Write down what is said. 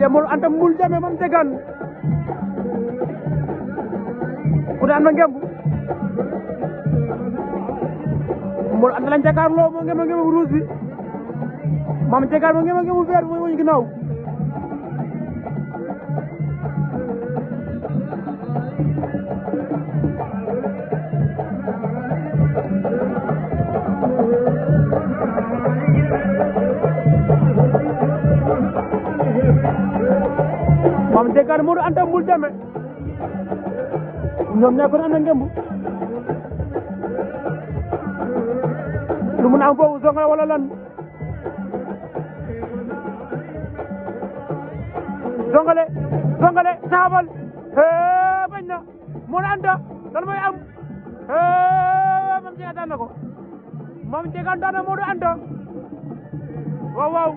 Modou Anta Mbul Jame Mame Diegane ku ne am na ngemb Modou Anta lañ jàkkaarloo moo ngemb ngemb rouge bi Mame Diegane moo ngemb ngemb vert bi mooy woñu ginnaaw Mame Diegane Modou Anta Mbul Jame ñoom ñaar ko am na ngemb lu mun a am foofu Zongale wala lan Zongale taxawal bañ na Modou Anta lan mooy am Mame Diegane daan na ko Mame Diegane daan na Modou Anta waaw